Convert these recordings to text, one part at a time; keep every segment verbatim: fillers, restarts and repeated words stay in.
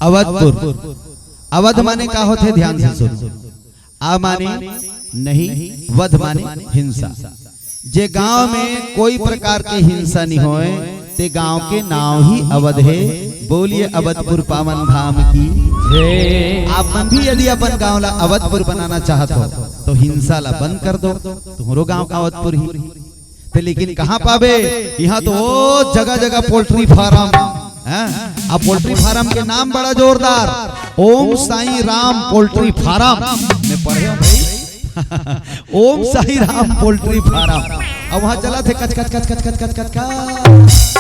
अवधपुर। अवध माने का होथे? ध्यान से सुन। आ माने नहीं, वध माने हिंसा। जे गांव में कोई प्रकार के हिंसा नहीं होए, ते गांव के नाव ही अवध हे। बोलिए अवधपुर पावन धाम की। जय। आप मन भी यदि अपन गांव ला अवधपुर बनाना चाहत हो, तो हिंसा ला बंद कर दो, तुम्हरो गांव अवधपुर ही। ते लेकिन कहाँ पाबे? यहाँ तो ओ जगह जगह पोल्ट्री फार्म, हैं? अब पोल्ट्री फार्म के नाम बड़ा जोरदार, ओम साईं राम पोल्ट्री फार्म। मैं पढ़े हूँ भाई। Om Sai Ram poultry form. अब वहाँ चलथे कच कच कच कच कच कच कच कच।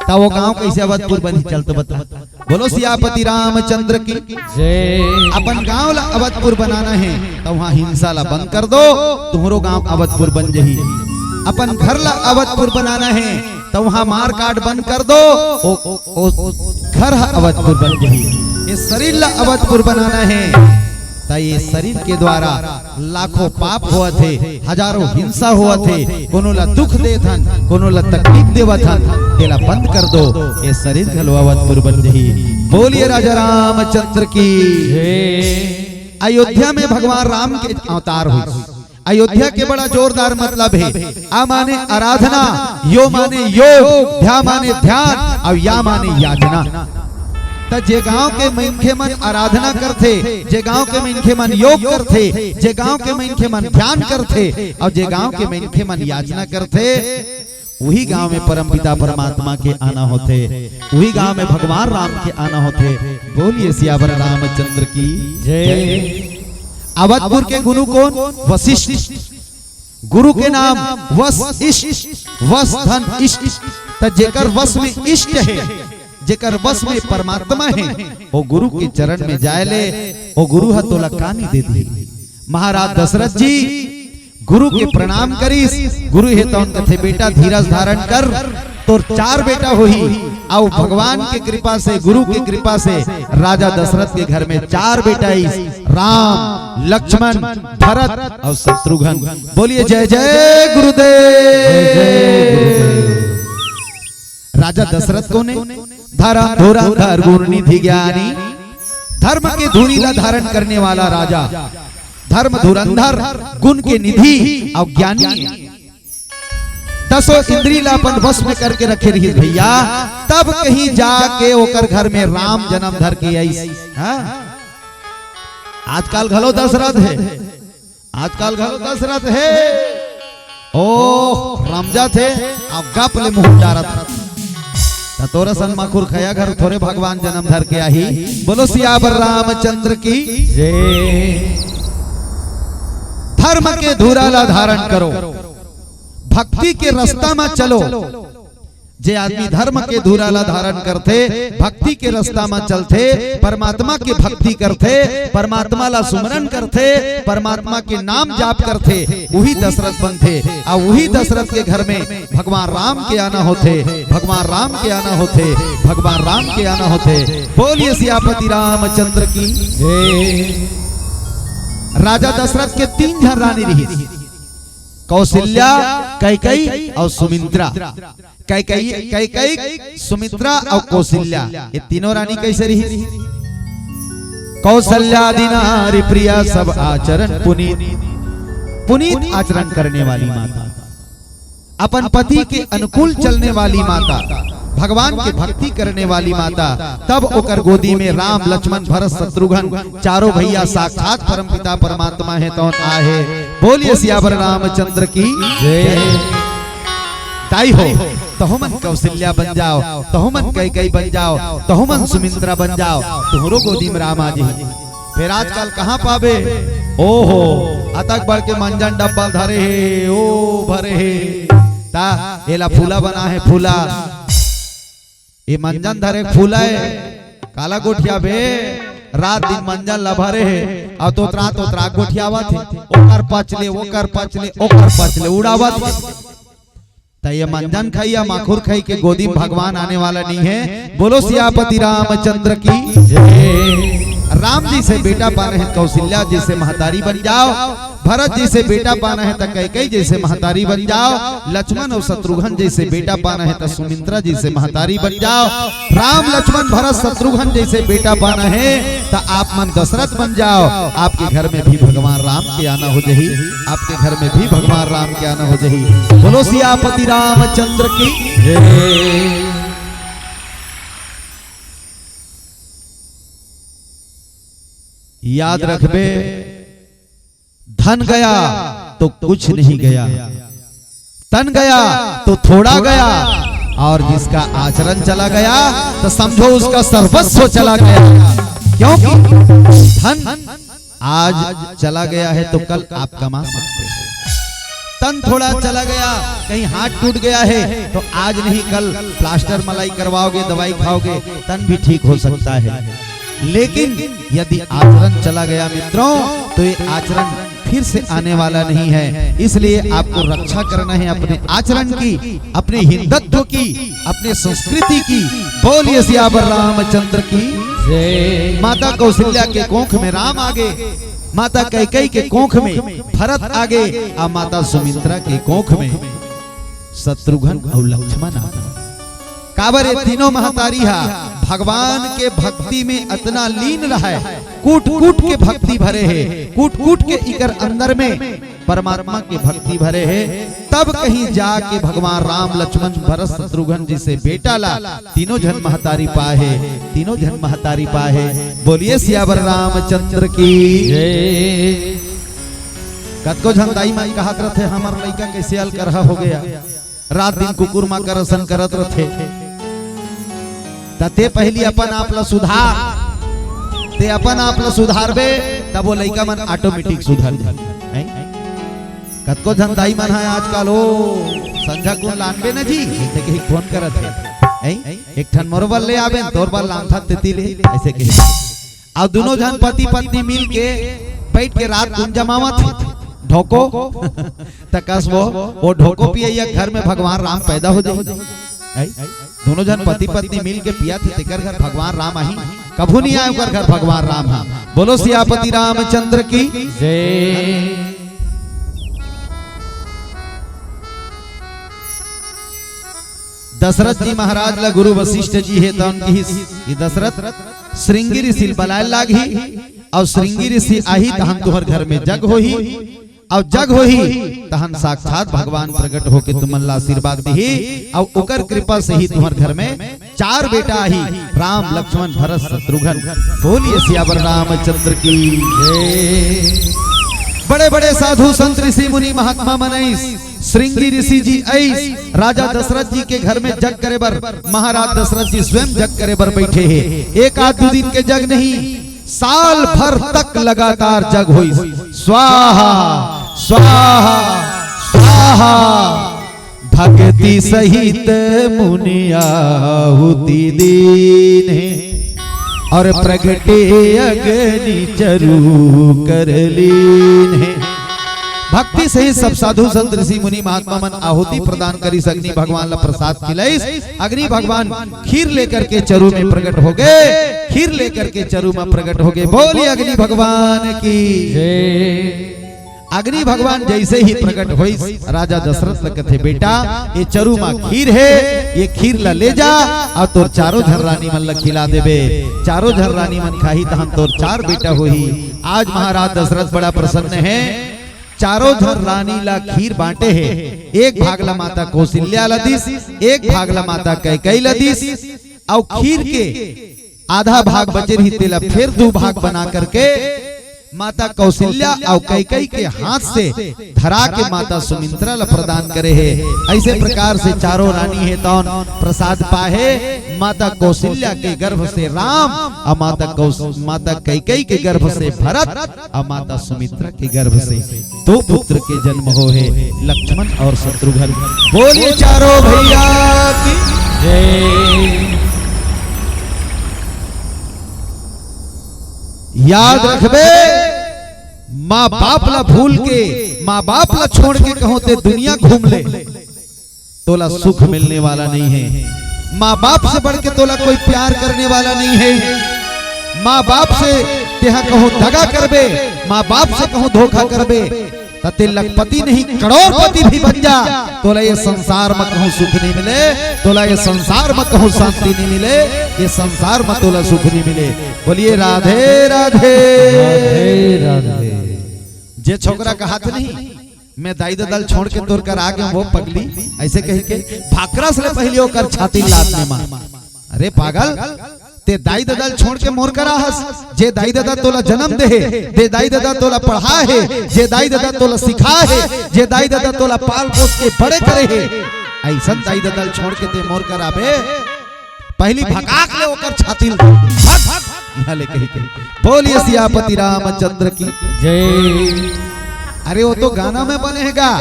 त वो गांव कैसे अवधपुर बनी? चल तो बता। बोलो सियापति रामचंद्र की। जय। अपन गांव ला अवधपुर बनाना हे, त वहाँ हिंसा ला बंद कर दो, तुम्हरो गांव अवधपुर बन जही। अपन घर ला अवधपुर बनाना हे, त वहाँ मारकाट बंद कर दो, ओ, ओ, ओ, घर ह अवधपुर बन जही। ये शरीर ला अवधपुर बनाना हे, त ये शरीर के द्वारा लाखों पाप होवत हे, हजारों हिंसा होवत हे, कोनो ला दुख देत हन, कोनो ला तकलीफ देवत हन, तेला बंद कर दो, ये शरीर घलो अवधपुर बन जही। बोलिए राजा रामचंद्र की। जय। अयोध्या में भगवान राम के अवतार होइस। अयोध्या के बड़ा जोरदार मतलब हे। आ माने आराधना, यो माने योग, ध्या माने ध्यान, अउ या माने याचना। त जे गांव के मनखे मन आराधना करथे, जे गांव के मनखे मन योग करथे, जे गांव के मनखे मन ध्यान करथे, अउ जे गांव के मनखे मन याचना करथे, उही गांव में परमपिता परमात्मा के आना होथे, उही गांव में भगवान राम के आना होथे। बोलिए सियावर रामचंद्र की। जय। अवधपुर के गुरु कौन? वशिष्ठ। गुरु के नाम वस इष्ट, वस धन इष्ट। त जेकर वस में इष्ट हे, जेकर वस में परमात्मा हे, ओ गुरु के चरण में जाय ले, ओ गुरु ह तोला कानी दे दिही। महाराज दशरथ जी गुरु के प्रणाम करिस। गुरु हे तौन कथे, "बेटा धीरज धारण कर, तोर चार बेटा होही।" अउ भगवान के कृपा से, गुरु के कृपा से राजा दशरथ के घर में चार बेटा आइस, राम, लक्ष्मण, भरत अउ शत्रुघ्न। बोलिए जय जय गुरुदेव। राजा दशरथ कोन हे? धरम धुरंधर गुण निधि ज्ञानी, धर्म के धुरी ला धारण करने वाला राजा, धर्म धुरंधर गुण के निधि अउ ज्ञानी। दसों इंद्री ला अपन वश में करके रखे रहिस भैया, तब कहीं जाके ओकर घर में राम जन्म धर के आइस। हाँ? आजकल घलो दशरथ हे, आजकल घलो दशरथ हे। ओ रमजात हे, अउ गप ले मुंह डारत हे। त तोर असन माखुर खइया घर थोरे भगवान जन्म धर के आही। बोलो सियावर रामचंद्र की। जय। धर्म के धुरा ला धारण करो, भक्ति के रास्ता म चलो। जे आदमी धर्म के धुरा ला धारण करथे, भक्ति के रास्ता म चलथे, परमात्मा के भक्ति करथे, परमात्मा ला सुमरन करथे, परमात्मा के नाम जाप करथे, उही दशरथ बनथे। अउ उही दशरथ के घर में भगवान राम के आना होथे, भगवान राम के आना होथे, भगवान राम के आना होथे। बोलिए सियापति रामचंद्र की। जय। राजा दशरथ के तीन झन रानी रिहिस, कौशल्या, कैकई अउ सुमित्रा। कैकई, कैकई, सुमित्रा अउ कौशल्या, ये तीनों रानी कैसे रिहिस? कौशल्या आदि नारी प्रिया, सब आचरण पुनीत। पुनीत आचरण करने वाली माता, अपन पति के अनुकूल चलने वाली माता, भगवान के भक्ति करने वाली माता। तब ओकर गोदी में राम, लक्ष्मण, भरत, शत्रुघ्न, चारों भैया साक्षात परमपिता परमात्मा हे तौन आहे। बोलिए सियावर रामचंद्र की। जय। दाई हो, तहु मन कौशल्या बन जाव, तहु मन कैकई बन जाव, तहु मन सुमित्रा बन जाव, तुम्हरो गोदी में राम आ जही। फेर आजकल कहाँ पाबे? ओहो, अतक बड़ के मंजन डब्बा धरे हे, ओ भरे हे। त एला फूला बना हे, फूला। ये मंजन धरे फूला हे, काला गोठियाबे? रात दिन मंजन ला भरे हे, अउ तोतरा तोतरा गोठियावत हे, ओकर पचले, ओकर पचले, ओकर पचले उड़ावत हे। त ये मंजन खइया माखुर खई के गोदी में भगवान आने वाला नहीं है। बोलो सियापति रामचंद्र की। जय। राम जी से बेटा पाना हे, कौशल्या जी से महतारी बन जाव। भरत जइसे बेटा पाना हे त कैकई जइसे महतारी बन जाव, लक्ष्मण अउ शत्रुघ्न जइसे बेटा पाना हे त सुमित्रा जइसे महतारी बन जाव, राम लक्ष्मण भरत शत्रुघ्न जइसे बेटा पाना हे त आप मन दशरथ बन जाव। आपके घर में भी भगवान राम के आना हो जही, आपके घर में भी भगवान राम के आना हो जही। बोलो सियापति रामचंद्र की जय। याद रखबे, धन गया तो कुछ नहीं गया, तन गया तो थोड़ा गया, और जिसका आचरण चला गया तो समझो उसका सर्वस्व चला गया। क्योंकि धन आज चला गया है तो कल आप कमा सकते हैं। तन थोड़ा चला गया, कहीं हाथ टूट गया है तो आज नहीं कल प्लास्टर मलाई करवाओगे, दवाई खाओगे, तन भी ठीक हो सकता है। लेकिन यदि आचरण चला गया मित्रों, तो ये आचरण फिर से आने वाला नहीं है। इसलिए आपको रक्षा करना है अपने आचरण की, अपने हिंदुत्व की, अपने संस्कृति की। बोलिए सियावर रामचंद्र की जय। माता कौशल्या के कोख में राम आगे, माता कैकई के कोख में भरत आगे, अउ माता सुमित्रा के कोख में शत्रुघ्न अउ लक्ष्मण आगे। काबर ये तीनों महतारी हा भगवान के भक्ति में अतना लीन रहय, कूट कूट के भक्ति भरे हे, कूट कूट के इकर अंदर में परमात्मा के भक्ति भरे हे। तब कहीं जाके भगवान राम लक्ष्मण भरत शत्रुघ्न जइसे बेटा ला तीनों झन महतारी पाए हे, तीनों झन महतारी पाए हे। बोलिए सियावर रामचंद्र की जय। कतको झन दाई मन कहत रथे, हमर लइका कइसे अलकरहा हो गया, रात दिन कुकुर माकर असन करत रथे। त ते पहिली अपन आप ल सुधार, ते अपन आप ल सुधारबे, तब वो लइका मन automatic सुधर जाही। हैं? कतको झन दाई मन ह आजकल, "ओ, संझा कुन लानबे न जी?" अइसे कहि फोन करत हे। हैं? "एक ठन मोर बर ले आबे न, तोर बर लानथन तेती ले," अइसे कहि। अउ दूनों झन पति पत्नी मिल के बइठ के रात कुन जमावत हे, ढोको। त कस वो, वो ढोको पियइया घर में भगवान राम पैदा हो जाही। हैं? दूनों झन पति पत्नी मिल के पियत हे, तेकर घर भगवान राम आही? कभू नहीं आए ओकर घर भगवान राम हा। बोलो सियापति रामचंद्र की जय। दशरथ जी महाराज ला गुरु वशिष्ठ जी हे तौन किहिस कि दशरथ, श्रृंगी ऋषि ल बलाए लागही, अउ श्रृंगी ऋषि आही तहन तुहर घर में जग होही, अउ जग होही तहन साक्षात भगवान प्रकट होके तुमन ला आशीर्वाद दिही, अउ ओकर कृपा से ही तुहर घर में चार बेटा आही, राम लक्ष्मण भरत शत्रुघ्न। बोलिए सियावर रामचंद्र की जय। बड़े बड़े साधु संत ऋषि मुनि महात्मा मन आइस, श्रृंगी ऋषि जी आइस, राजा दशरथ जी के घर में जग करे बर महाराज दशरथ जी स्वयं जग करे बर बइठे हे। एक आध दू दिन के जग नहीं, साल भर तक लगातार जग होइस। स्वाहा स्वाहा स्वाहा, भक्ति सहित मुनि आहुति दीन्हे, अउ प्रगटे अग्नि चरु कर लीन्हे। भक्ति सहित सब साधु संत ऋषि मुनि महात्मा मन आहुति प्रदान करिस, अग्नि भगवान ला प्रसाद खिलाइस। अग्नि भगवान खीर लेकर के चरु में प्रकट हो गए, खीर लेकर के चरु में प्रकट हो गए। बोलिए अग्नि भगवान की जय। अग्नि भगवान जइसे ही प्रकट होइस, राजा दशरथ ल कथे, "बेटा, ये चरु मा खीर हे, ये खीर ला ले जा अउ तोर चारों झन रानी मन ला खिला देबे। चारों झन रानी मन खाही तहन तोर चार बेटा होही।" आज महाराज दशरथ बड़ा प्रसन्न हे। चारों झन रानी ला खीर बांटे हे। एक भाग ला माता कौशल्या ला दिस, एक भाग ला माता कैकई ला दिस, अउ खीर के आधा भाग बचे रही, तेला फेर दू भाग बना करके माता कौशल्या अउ कैकई के हाथ से धरा के माता सुमित्रा ला प्रदान करे हे। अइसे प्रकार से चारों रानी हे तौन प्रसाद पाहे। माता कौशल्या के गर्भ से राम अउ माता कौश-, माता कैकई के गर्भ से भरत अउ माता सुमित्रा के गर्भ से दो पुत्र के जन्म हो हे, लक्ष्मण अउ शत्रुघ्न। बोलिए चारों भैया की जय। याद रखबे, माँ बाप ला भूल के, माँ बाप ला छोड़ के कहूँ ते दुनिया घूम ले, तोला सुख मिलने वाला नहीं है। माँ बाप से बढ़ के तोला कोई प्यार करने वाला नहीं है। माँ बाप से तेहा कहूँ दगा करबे, माँ बाप से कहूँ धोखा करबे, त ते लखपति नहीं करोड़पति भी बन जा, तोला ये संसार म कहूँ सुख नहीं मिले, तोला ये संसार म कहूँ शांति नहीं मिले, ये संसार म तोला सुख नहीं मिले। बोलिए राधे राधे। राधे राधे। जे छोकरा कहत नहीं, मैं दाई ददा ल छोड़ के तोर कर आ गेंव वो पगली, ऐसे कहि के भाखरस ले पहिली ओकर छाती लात में मार। अरे पागल, ते दाई ददा ल छोड़ के मोर कर आहस, जे दाई ददा तोला जन्म दे हे, जे दाई ददा तोला पढ़ा हे, जे दाई ददा तोला सिखा हे, जे दाई ददा तोला पाल पोस के बड़े करे हे, अइसन दाई ददा ल छोड़ के ते मोर कर आबे, पहिली भकाक ले ओकर छाती ल भक, भक, इहाँ ले कहि के। बोलिए सियापति रामचंद्र की जय। अरे वो तो गाना में बने हे गा,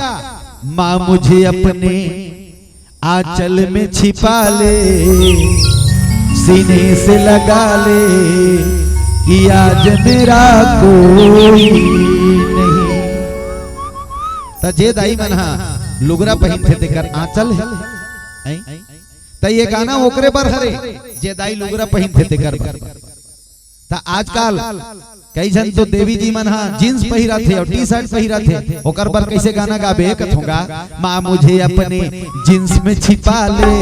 माँ मुझे अपने आंचल में छिपा ले, सीने से लगा ले कि आज मेरा कोई नहीं। त जे दाई मन हा लुगरा पहिनथे तेकर आंचल हे, हैं? त ये गाना ओकरे बर हरे, जे दाई लुगरा पहिनथे तेकर बर। त आजकल कई झन तो देवी जी मन हा जींस पहिरत हे अउ टी शर्ट पहिरत हे, ओकर बर कइसे गाना गाबे कथों गा, माँ मुझे अपने जींस में छिपा ले,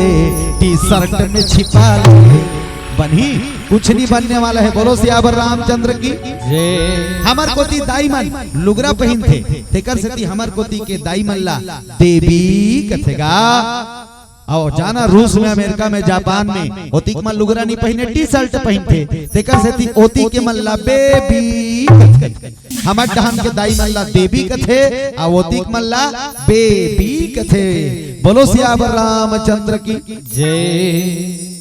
टी शर्ट में छिपा ले। बनही, कुछ नहीं बनने वाला है। बोलो सियावर रामचंद्र की। जय। हमर कोती दाई मन लुगरा पहिनथे, तेकर सेती हमर कोती के दाई मन ला देवी कथे गा। अउ जाना रूस में, अमेरिका में, जापान में ओतिक मन लुगरा नी पहिने, टी शर्ट पहिनथे, तेकर सेती ओती के मन ला बेबी कथे। हमर डहन के दाई मन ला देवी कथे, अउ ओतिक मन ला बेबी कथे। बोलो सियावर रामचंद्र की जय।